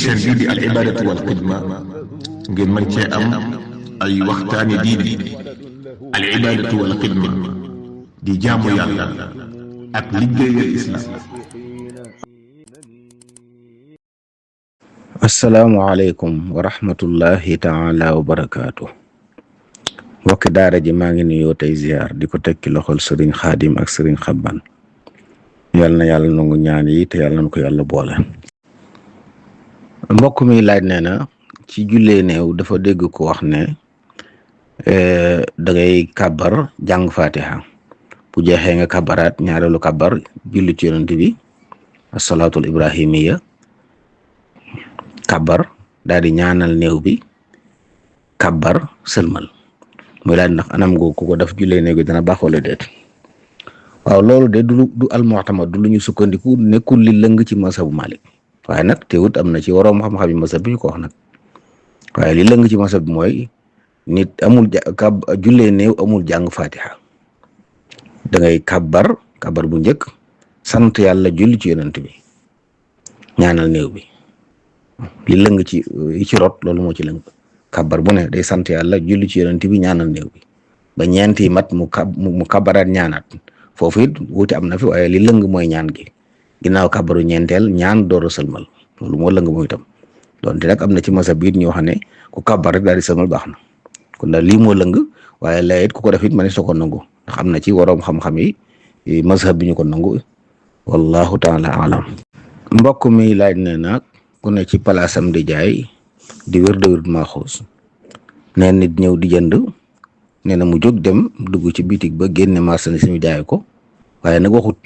chaîne bii di al ibadatu wal xidma ngeen mën cee am ay waxtaani diine. al ibadatu wal xidma di jaamu yàlla ak liggéeyal islam. asalaamualeykum wa rahmatullahi taala wa barakaatu. mbokki daara ji maa ngi nuyoo tey ziar di ko tekki loxol sëriñ xaadim ak sëriñ xabban. yal na yàlla nangu ñaan yi te yàlla na ko yàlla boole. mbokk mi laaj nee na ci jullee néew dafa dégg ko wax ne da ngay kàbbar jàng fatiha bu jeexee nga kàbbaraat ñaareelu kàbbar julli ci yonent bi asalaatul ibrahimiya kàbbar daal di ñaanal néew bi kàbbar sëlmal muy laaj ndax anam googu ku ko def jullee néew bi dana baax wala déet. waaw loolu de du almu'tamad du lu ñu sukkandiku nekkul li lëng ci masabu Malik waaye nag teewut am na ci waroom xam-xam yi masab bi ñu ko wax nag waaye li lëng ci masab bi mooy nit amul jullee néew amul jàng fatiha da ngay kàbbar bu njëkk sant yàlla julli ci yonent bi ñaanal néew bi li lëng ci rot loolu moo ci lëng kàbbar bu ne day sant yàlla julli ci yonent bi ñaanal néew bi ba ñeenti mat mu kàbbaraat ñaanaat foofu it wuute am na fi waaye li lëng mooy ñaan gi ginnaaw kàbbaru ñeenteel ñaan door a sëlmal loolu moo lëng mooy itam donte nag am na ci masab it ñoo xam ne ku kàbbar rek daal di sëlmal baax na kon daal lii moo lëng waaye lay it ku ko def it ma ne soo ko nangu ndax am na ci waroom xam-xam yi mazhab bi ñu ko nangu wallahu taala alam. mbokk mi laaj ne nag ku ne ci palaasam di jaay di wér de wér maaxuus nee nit ñëw di jënd nee na mu jóg dem dugg ci bitig ba génne marchandise mi jaay ko waaye nag waxut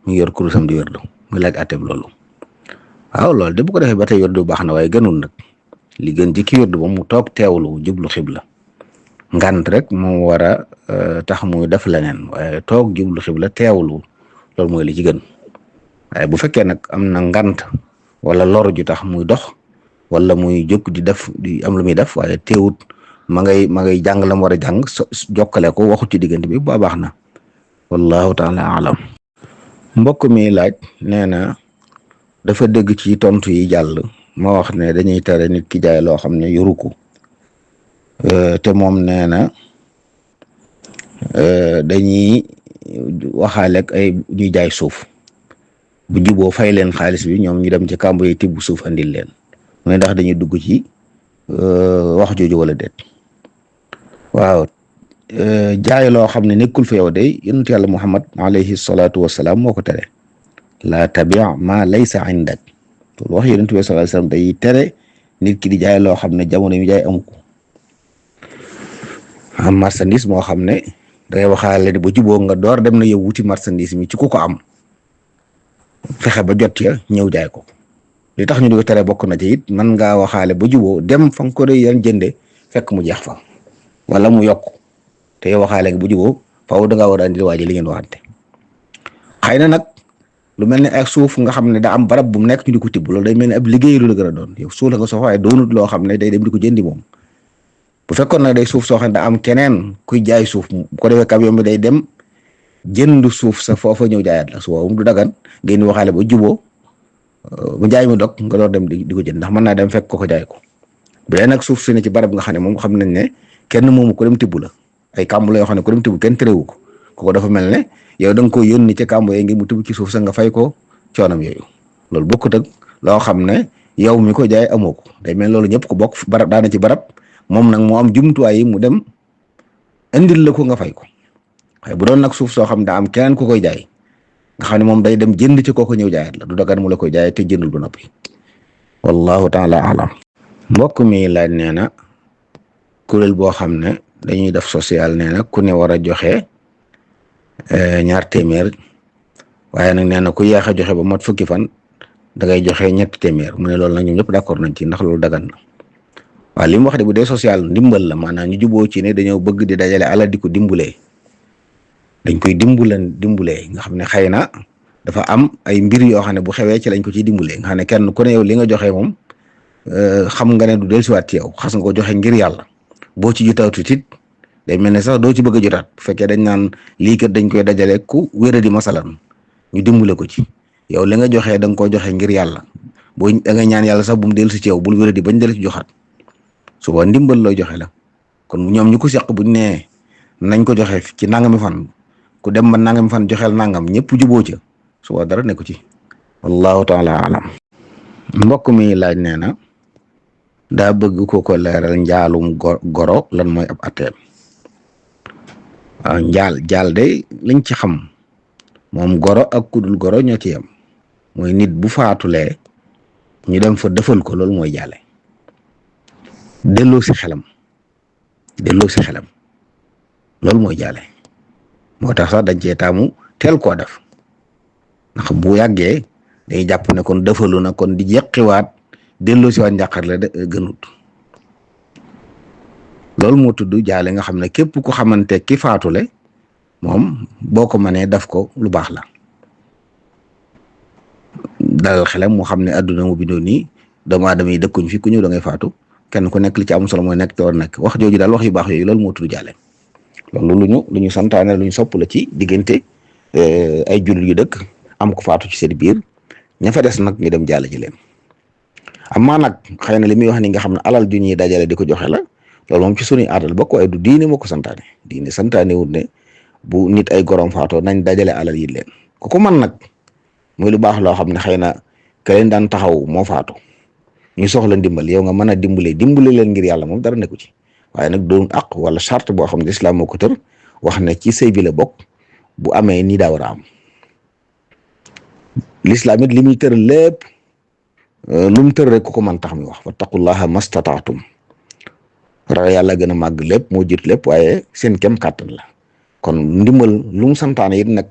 mu ngi yor kurusam di wérdu mu laaj ateb loolu. waaw loolu de bu ko defee ba tey wérdu baax na waaye gënul nag li gën ci ki wérdu ba mu toog teewlu jublu xibla ngant rek moo war a tax muy def leneen waaye toog jublu xibla teewlu loolu mooy li ci gën waaye bu fekkee nag am na ngant wala lor ju tax muy dox wala muy jóg di am lu muy def waaye teewut ma ngay jàng la mu war a jàng jokkale ko waxut ci diggante bi ba baax na wallahu taala alam. mbokk mi laaj nee na dafa dégg ci tontu yi jàll ma wax ne dañuy tere nit ki jaay loo xam ne yoru ko te moom nee na dañuy waxaale ak ay ñuy jaay suuf bu juboo fay leen xaalis bi ñoom ñu dem ci kàmb yi tibb suuf andil leen mu ne ndax dañuy dugg ci wax jooju wala déet. waaw jaay loo xam ne nekkul fa yow de yonent yàlla Muhammad alayhi salaatu wasalaam moo ko tere laa tabi' ma laysa indak loolu wax yonent bi sallallahu alayhi wasallam day tere nit ki di jaay loo xam ne jamono mi jaay amu ko am marchandise moo xam ne dangay waxaale ne ba juboo nga door dem na yow wuti marchandise mi ci ku ko am fexe ba jot ya ñëw jaay ko li tax ñu di ko tere bokk na ci it man ngaa waxaale ba juboo dem fa nga ko dee yan jënde fekk mu jeex fa wala mu yokk te yow waxaale bu juboo faaw da ngaa war a andi waaji li ngeen waxante xëy na nag lu mel ne ak suuf nga xam ne daa am barab bu mu nekk ñu di ko tibb loolu day mel ne ab liggéey lu la gën a doon yow suuf la ko soxla waaye doonut loo xam ne day dem di ko jëndi moom bu fekkoon nag day suuf soo xam ne daa am keneen kuy jaay suuf bu ko defee camion bi day dem jënd suuf sa foofa ñëw jaayaat la su boobaa du dagan ngeen di waxaale ba juboo bu jaay mi dog nga door dem di ko jënd ndax mën naa dem fekk ko jaay ko bu dee nag suuf si ne ci barab nga xam ne moom xam nañ ne kenn moomu ko dem tibb la ay kàmb la yoo xam ne ko dem tibb kenn terewu ko kooku dafa mel ne yow da nga koy yónni ca kàmb yooyu ngir mu tibb ci suuf sa nga fay ko coonam yooyu loolu bokkut ak loo xam ne yow mi ko jaay amoo ko day mel loolu ñëpp ko bokk barab daana ci barab moom nag moo am jumtuwaay yi mu dem indil la ko nga fay ko waaye bu doon nag suuf soo xam daa am keneen ku koy jaay nga xam ne moom day dem jënd ci kooku ñëw jaayaat la du dagan mu la koy jaay te jëndul ba noppi wallahu taala alam. mbokk mi laaj nee na kuréel boo xam ne dañuy def social nee na ku ne war a joxe ñaar téeméer waaye nag nee na ku yéex a joxe ba mot fukki fan da ngay joxe ñetti téeméer mu ne loolu nag ñoom ñëpp d'accord nañ ci ndax loolu dagan na waaw li mu wax de bu dee social ndimbal la maanaam ñu juboo ci ne dañoo bëgg di dajale ala di ko dimbulee dañ koy dimbulee nga xam ne xëy na dafa am ay mbir yoo xam ne bu xewee ci lañ ko ciy dimbulee nga xam ne kenn ku ne yow li nga joxe moom xam nga ne du dellusiwaat ci yow xas nga ko joxe ngir yàlla boo ci jotaatut it day mel ne sax doo ci bëgg a jotaat bu fekkee dañ naan lii kat dañ koy dajale ku wéra di masalan ñu dimbale ko ci yow li nga joxe da nga koo joxe ngir yàlla boo da ngay ñaan yàlla sax bu mu dellu si ci yow bul wéradi bañ dellu ci joxaat suba ndimbal looy joxe la kon ñoom ñu ko seq buñ nee nañ ko joxe ci nangami fan ku dem ba nangami fan joxeel nangam ñëpp juboo ca suba dara nekku ci wallahu taala alam. mbokk mi laaj nee na daa bëgg ko leeral njaalum goro lan mooy ab atteem. waaw jaal de liñ ci xam moom goro ak kudul goro ñoo ci yem mooy nit bu faatulee ñu dem fa defal ko loolu mooy jaale delloo si xelam loolu mooy jaale moo tax sax dañ cee taamu teel koo def ndax bu yàggee day jàpp ne kon defalu na kon di jeqiwaat delloo si waat njàqar la gënut loolu moo tudd jaale nga xam ne képp ku xamante ki faatule moom boo ko mënee def ko lu baax la dalal xelam mu xam ne adduna mu bindoo nii doomu aadama yi dëkkuñ fi ku ñëw da ngay faatu kenn ku nekk li ci am solo mooy nekk te war nekk wax jooju daal wax yu baax yooyu loolu moo tudd jaale loolu lu ñu santaane lu ñu sopp la ci diggante ay jullit yu dëkk am ko faatu ci seen biir ña fa des nag ñu dem jaale ji leen amaa nag xëy na li muy wax ni nga xam ne alal ju ñuy dajale di ko joxe la loolu moom ci suñuy aadal bokk waaye du diine moo ko santaane diine santaane wut ne bu nit ay gorom faatoo nañ dajale alal yi leen ku ko mën nag muy lu baax loo xam ne xëy na ka leen daan taxaw moo faatu ñu soxla ndimbal yow nga mën a dimbale leen ngir yàlla moom dara nekku ci waaye nag doon àq wala charte boo xam ne islam moo ko tër wax ne ci sëy bi la bokk bu amee nii daa war a am l'islam it li muy tër lépp lu mu tër rek ku ko mën tax mi wax wattaqullaha mastataatum ragal yàlla gën a màgg lépp moo jiit lépp waaye seen kem kàttan la kon ndimbal lu mu santaane it nag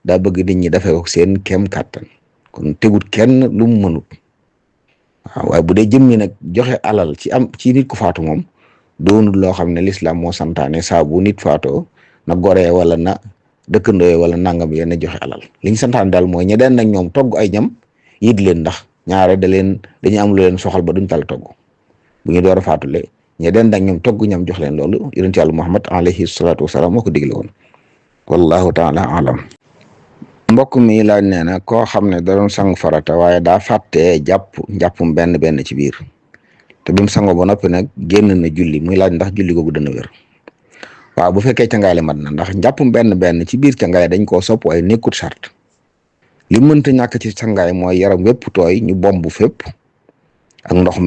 daa bëgg nit ñi defee ko seen kem kàttan kon tegut kenn lu mu mënut waaw waaye bu dee jëmmi nag joxe alal ci nit ku faatu moom doonul loo xam ne l'islam moo santaane saa bu nit faatoo na goree wala na dëkkandoo wala nangam yéen a joxe alal li ñu santaane daal mooy ñe den nag ñoom togg ay ñam yit leen ndax ñaare dañuy am lu leen soxal ba duñ tal togg bu ñu door a faatule ñe den nag ñoom togg ñam jox leen loolu yonent Yàlla Muhammad alayhi salaatu wasalaam moo ko digle woon wallahu taala alam. mbokk mi laaj nee na koo xam ne da doon sangu farata waaye daa fàttee njàppum benn ci biir te bi mu sangoo ba noppi nag génn na julli muy laaj ndax julli googu dana wér waaw bu fekkee cangaale mat na ndax njàppum benn ci biir cangaay dañ koo sopp waaye nekkut sart li mënta ñàkk ci sangaay mooy yaram wépp tooy ñu bomb fépp ak ndox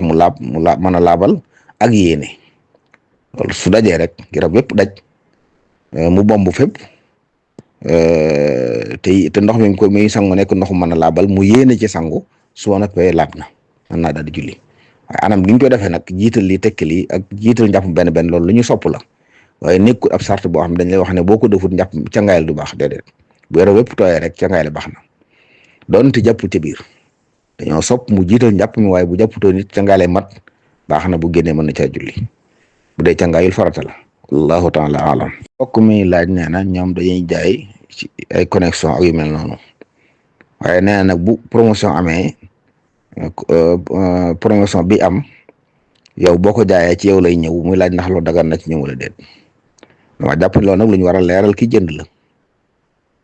mu laab mën a laabal ak yéene loolu su dajee rek yaram wépp daj mu bomb fépp te ndox mi sangu nekk ndox mu mën a laabal mu yéene ci sangu soo noppee laab na mën naa daal di julli waaye anam gi ñu koy defee nag jiital li tekki li ak jiital njàpp benn loolu lu ñu sopp la waaye nekkul ab sart boo xam ne dañ lay wax ne boo ko defut njàpp cangaayal du baax déedéet bu yore wépp tooyee rek cangaayal baax na doonte jàpp ca biir dañoo sopp mu jiital njàpp mi waaye bu jàpputoo nit cangaayal mat baax na bu génnee mën na caa julli bu dee cangaayul farata la wallahu taala alam. mbokk mi laaj nee na ñoom dañuy jaay ci ay connexion ak yu mel noonu waaye nee na nag bu promotion amee promotion bi am yow boo ko jaayee ci yow lay ñëw muy laaj ndax loolu dagan na ci ñëw wala déet dama jàpp loolu nag lu ñu war a leeral ki jënd la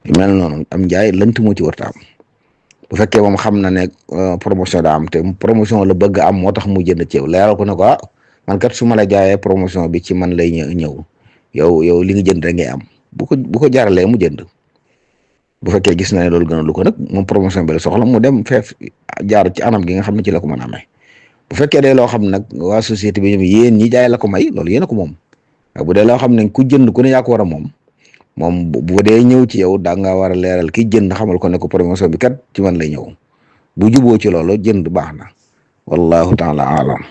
yu mel noonu am jaay lënt moo ci warta am bu fekkee moom xam na ne promotion daa am te promotion la bëgg am moo tax mu jënd ci yow leeral ko ne ko man kat su ma la jaayee promotion bi ci man lay ñëw yow li nga jënd rek ngay am bu ko jaaralee mu jënd bu fekkee gis na ne loolu gënalu ko nag moom promotion bi la soxla mu dem feef jaar ci anam gi nga xam ne ci la ko mën a amee bu fekkee dee loo xam nag waa société bi ñoom yéen ñi jaay la ko may loolu yéen a ko moom waaye bu dee loo xam ne ku jënd ku ne yaa ko war a moom bu dee ñëw ci yow daa nga war a leeral ki jënd xamal ko ne ko promotion bi kat ci man lay ñëw bu juboo ci loolu jënd baax na wallahu taala alam.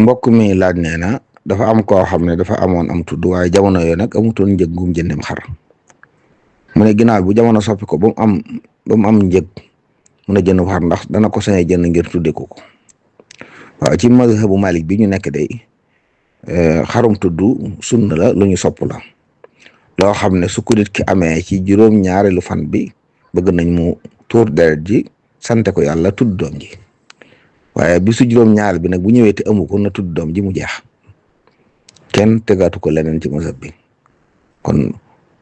mbokk mi laaj nee na dafa am koo xam ne dafa amoon am tudd waaye jamono yooyu nag amutoon njëg ngum jëndem xar mu ne ginnaaw bu jamono soppi ko ba mu am njëg mun a jënd xar ndax dana ko sañee jënd ngir tudde ko waaw ci mazhabu Malik bi ñu nekk day xarum tudd sunna la lu ñu sopp la loo xam ne su ko nit ki amee ci juróom-ñaareelu fan bi bëgg nañ mu tuur deret ji sante ko yàlla tudd doom ji waaye bisu juróom-ñaar bi nag bu ñëwee te amu ko na tudd doom ji mu jeex kenn tegaatu ko leneen ci mazhab bi kon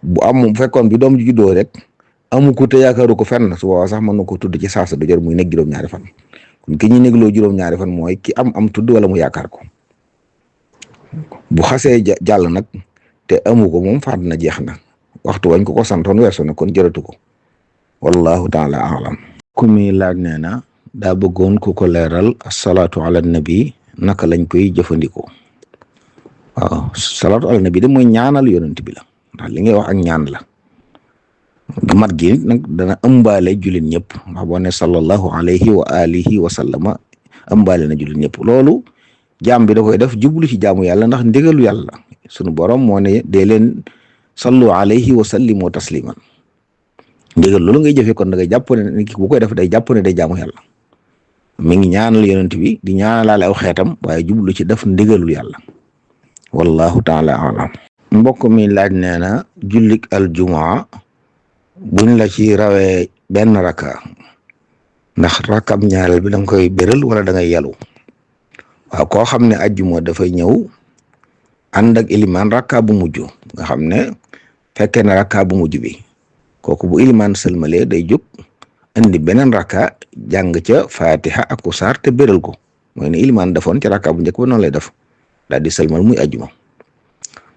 bu fekkoon bi doom ji juddoo rek amu ko te yaakaaru ko fenn su boobaa sax mën na ko tudd ci saasa du jar muy nekk juróom-ñaari fan kon ki ñuy négloo juróom-ñaari fan mooy ki am tudd wala mu yaakaar ko bu xasee jàll nag te amu ko moom faat na jeex na waxtu wañ ko santoon weesu na kon jëratu ko wallahu taala alam ku mi laaj nee na daa bëggoon ku ko leeral asalaatu ala nabi naka lañ koy jëfandikoo waaw salaatu ala nabi de mooy ñaanal yonent bi la ndax li ngay wax ak ñaan la du mat gi nag dana ëmbaale jullit ñëpp ndax boo ne sallallahu alayhi wa alihi wa sallama ëmbaale na jullit ñëpp loolu jaam bi da koy def jublu ci jaamu yàlla ndax ndigalu yàlla sunu borom moo ne dee leen sallu alayhi wa sallimu tasliman ndigal loolu ngay jëfee kon da ngay jàpp ne bu koy def day jàpp ne day jaamu yàlla mi ngi ñaanal yonent bi di ñaanalaale aw xeetam waaye jublu ci def ndigalul yàlla wallahu taala alam mbokk mi laaj nee na jullik aljumaa buñ la ci rawee benn rakka ndax rakkab ñaareel bi da nga koy béral wala da ngay yalu waaw koo xam ne ajjuma dafay ñëw ànd ak ilimaan rakka bu mujj nga xam ne fekkee na rakka bu mujj bi kooku bu ilimaan sëlmalee day jóg indi beneen rakka jàng ca fatiha ak saar te béral ko mooy ne ilimaan defoon ci rakka bu njëkk ba noonu lay def daal di sëlmal muy ajjuma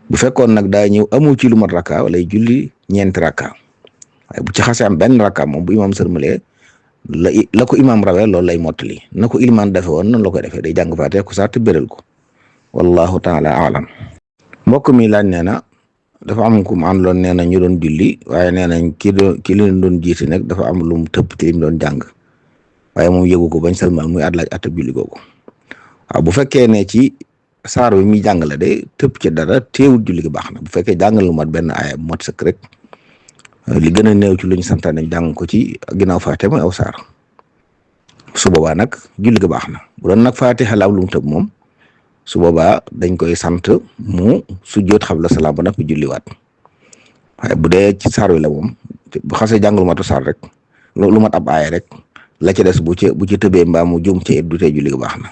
bu fekkoon nag daa ñëw amu ci lu mat rakka wala julli ñeenti rakka waaye bu ci xasee am benn rakka moom bu imaam sërmalee la ko imaam rawee loolu lay mottali na ko ilimaan defe woon noonu la koy defee day jàng faate ko sax te béral ko wallahu taala alam mbokk mi laaj nee na dafa am ku mu àndoon nee na ñu doon julli waaye nee nañ ki leen doon jiite nag dafa am lu mu tëpp ci li mu doon jàng waaye moom yëgu ko bañ sërmal muy at laaj atab julli googu waaw bu fekkee ne ci saar bi muy jàngale de tëpp ci dara teewul julli gi baax na bu fekkee jàngal lu mat benn aaya bu mat sëkk rek li gën a néew ci lu ñu santaane jàng ko ci ginnaaw faate mooy aw saar su boobaa nag julli gi baax na bu doon nag faatiha la am lu mu tëb moom su boobaa dañ koy sant mu sujjóot xabla salaam ba nag julliwaat waaye bu dee ci saar wi la moom bu xasee jàng lu matu saar rek lu mat ab aaya rek la ca des bu ci tëbee mbaa mu jum ci du tee julli gi baax na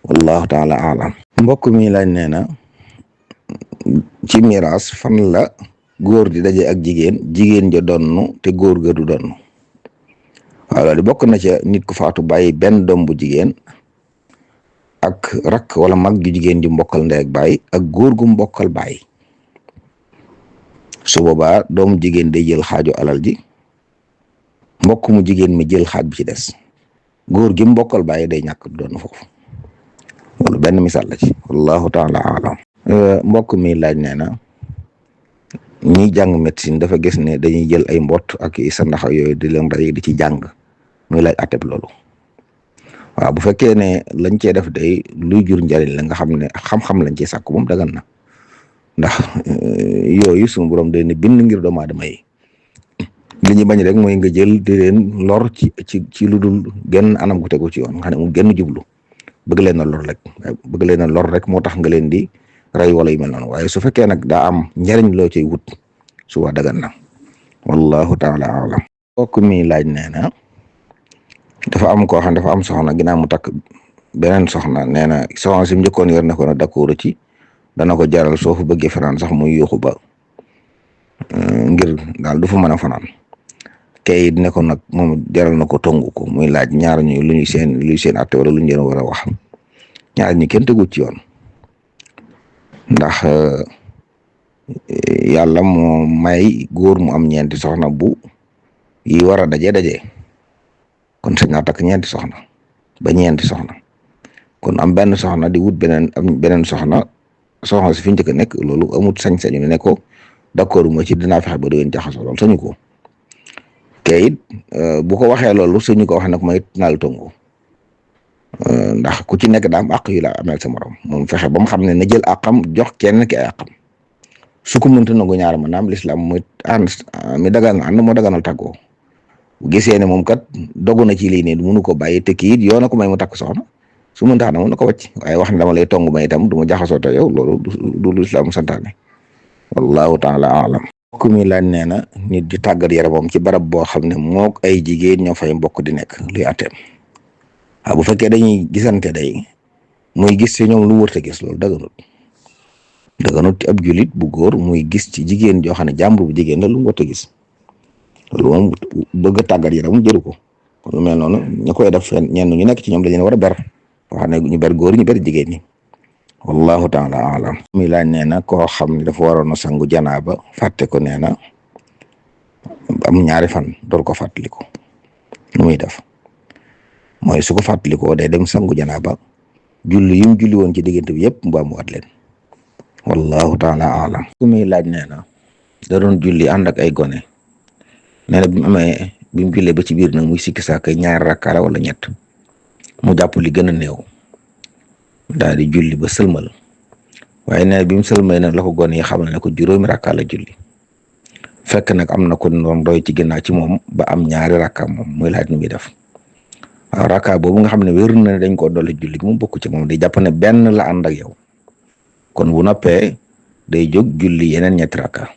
wallahu taala alam mbokk mi laaj nee na ci miraas fan la góor di daje ak jigéen ja donnu te góor ga du donnu waaw loolu bokk na ca nit ku faatu bàyyi benn doom bu jigéen ak rakk wala mag ju jigéen di mbokkal ndey ak baay ak góor gu mbokkal baay su boobaa doomu jigéen day jël xaaju alal ji mbokk mu jigéen mi jël xaaj bi ci des góor gi mbokkal baay day ñàkk doon foofu loolu benn misaal la ci wallahu taala alam mbokk mi laaj nee na ñiy jàng médecine dafa gis ne dañuy jël ay mbott ak i sa ndax yooyu di leen rey di ci jàng muy laaj ateb loolu waaw bu fekkee ne lañ cee def day luy jur njariñ la nga xam ne xam-xam lañ ci sàkk moom dagan na ndax yooyu suñu borom day ne bind ngir doomu aadama yi li ñu bañ rek mooy nga jël di leen lor ci lu dul genn anam gu tegu ci yoon nga xam ne mu genn jublu bëgg leen a lor rek bëgg leen a lor rek moo tax nga leen di rey wala yu mel noonu waaye su fekkee nag daa am njariñ loo ciy wut suba dagan na wallahu taala alam kooku mi laaj nee na dafa am koo xam dafa am soxna ginnaaw mu takk beneen soxna nee na soxna si mu njëkkoon yor na ko na d'accord ci dana ko jaral soo fu bëggee fanaan sax muy yuuxu ba ngir daal du fa mën a fanaan kay ne ko nag moom jaral na ko tongu ko muy laaj ñaar ñu luy seen atte wala lu ñu leen war a wax ñaar ñi kenn tegut ci yoon ndax yàlla moo may góor mu am ñeenti soxna bu yi war a daje kon sañ naa takk ñeenti soxna ba ñeenti soxna kon am benn soxna di wut beneen soxna si fi njëkk a nekk loolu amut sañ-sañu ne ko d'accord ma ci dinaa fexe ba du ngeen jaxasoo loolu sañu ko kayit bu ko waxee loolu suñu ko wax nag may naal tongu ndax ku ci nekk daa am àq yu la ameel sa morom moom fexe ba mu xam ne na jël àqam jox kenn ki ay àqam su ko mënta nangu ñaar ma naam lislaam muy ànd mi dagan ànd moo daganal tàggoo bu gisee ne moom kat dogu na ci lii nii mënu ko bàyyi te kii it yoona ko may mu takk soxna su mënta xam ne mën na ko wàcc waaye wax ne dama lay tongu may itam du ma jaxasoo te yow loolu du lislaam santaane wallahu taala alam mbokk mi laaj nee na nit di tàggat yaramam ci barab boo xam ne mook ay jigéen ñoo fay mbokk di nekk luy atteem waaw bu fekkee dañuy gisante day muy gis ci ñoom lu wërta gis loolu daganut ci ab julit bu góor muy gis ci jigéen joo xam ne jàmbur bu jigéen la lu mu wërta gis loolu moom bëgg a tàggat yaram jëru ko kon lu mel noonu ñu koy def ñenn ñu nekk ci ñoom dañ leen war a ber wax ne ñu ber góor ñu ber jigéen ñi wallahu taala alam mi laaj nee na koo xam ne dafa waroon a sangu janaaba fàtte ko nee na am ñaari fan door ko fàttaliku nu muy def mooy su ko fàttalikoo day dem sangu janaaba julli yim julli woon ci diggante bi yëpp mbaa mu at leen wallahu taala alam ku muy laaj nee na da doon julli ànd ak ay gone nee na bi mu jullee ba ci biir nag muy sikki saaka ñaari rakka la wala ñett mu jàpp li gën a néew daal di julli ba sëlmal waaye nee na bi mu sëlmal nag la ko gone yi xamal ne ko juróomi rakka la julli fekk nag am na ko doon doy ci ginnaaw ci moom ba am ñaari rakka moom muy laaj nu muy def waaw rakka boobu nga xam ne wér na ne dañ koo dolli julli gi mu bokk ci moom di jàpp ne benn la ànd ak yow kon bu noppee day jóg julli yeneen ñetti rakka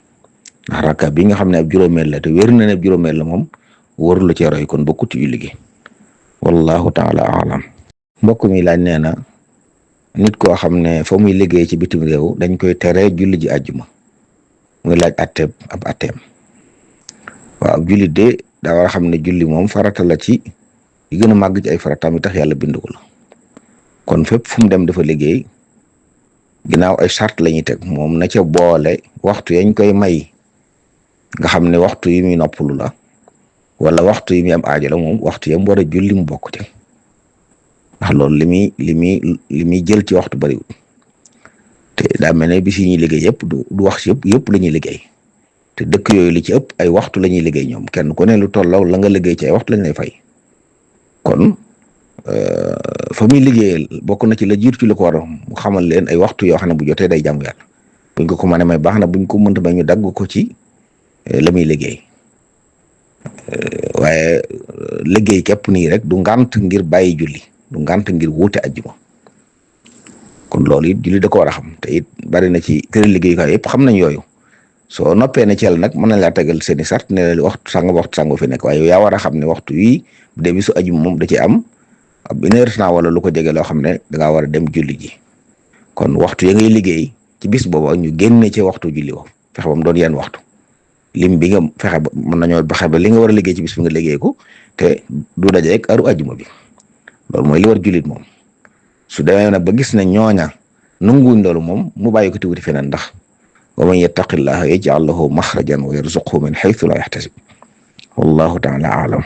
ndax rakka bi nga xam ne ab juróomeel la te wér na ne ab juróomeel la moom wóorul ci roy kon bokkut ci julli gi wallahu taala alam mbokk mi laaj nee na nit koo xam ne fa muy liggéey ci bitim réew dañ koy tere julli ji àjjuma muy laaj ab atteem waaw julli de daa war a xam ne julli moom farata la ci yi gën a màgg ci ay farataam yi tax yàlla bind ko la kon fépp fu mu dem dafa liggéey ginnaaw ay charte la ñuy teg moom na ca boole waxtu yañ koy may nga xam ne waxtu yi muy noppalu la wala waxtu yi muy am aajo la moom waxtu yam war a julli mu bokk ci ndax loolu li muy jël ci waxtu bariwul te daa mel ne bis yi ñuy liggéey yëpp du wax yëpp la ñuy liggéey te dëkk yooyu li ci ëpp ay waxtu la ñuy liggéey ñoom kenn ku ne lu tollaw la nga liggéey ci ay waxtu lañ lay fay kon fa muy liggéeyal bokk na ci la jiitu ci li ko war mu xamal leen ay waxtu yoo xam ne bu jotee day jaamu yàlla buñ ko mënee may baax na buñ ko mënta may ñu dagg ko ci la muy liggéey waaye liggéey képp nii rek du ngant ngir bàyyi julli du ngant ngir wuute ajjuma kon loolu it julli da ko war a xam te it bari na ci kër liggéeyukaay yëpp xam nañ yooyu soo noppee ne ci yàlla nag mën nañ laa tegal seeni sart ne la waxtu sànga fi nekk waaye yaa war a xam ne waxtu wi bu dee bisu ajjuma moom da ci am ab une heure temps wala lu ko jege loo xam ne da ngaa war a dem julli ji kon waxtu ya ngay liggéey ci bis booba ñu génne ci waxtu julli wo fexe ba mu doon yenn waxtu lim bi nga fexe ba mën nañoo fexe ba li nga war a liggéey ci bis bi nga liggéey ko te du daje rek heure ajjuma bi loolu mooy li war jullit moom su demee nag ba gis ne ñooña nanguwuñ loolu moom mu bàyyi ko tuuti feneen ndax wa man yattaqillaha yaj'al lahu maxrajan wa yarzuqhu min haythu la yahtasib wallahu ta'ala a'lam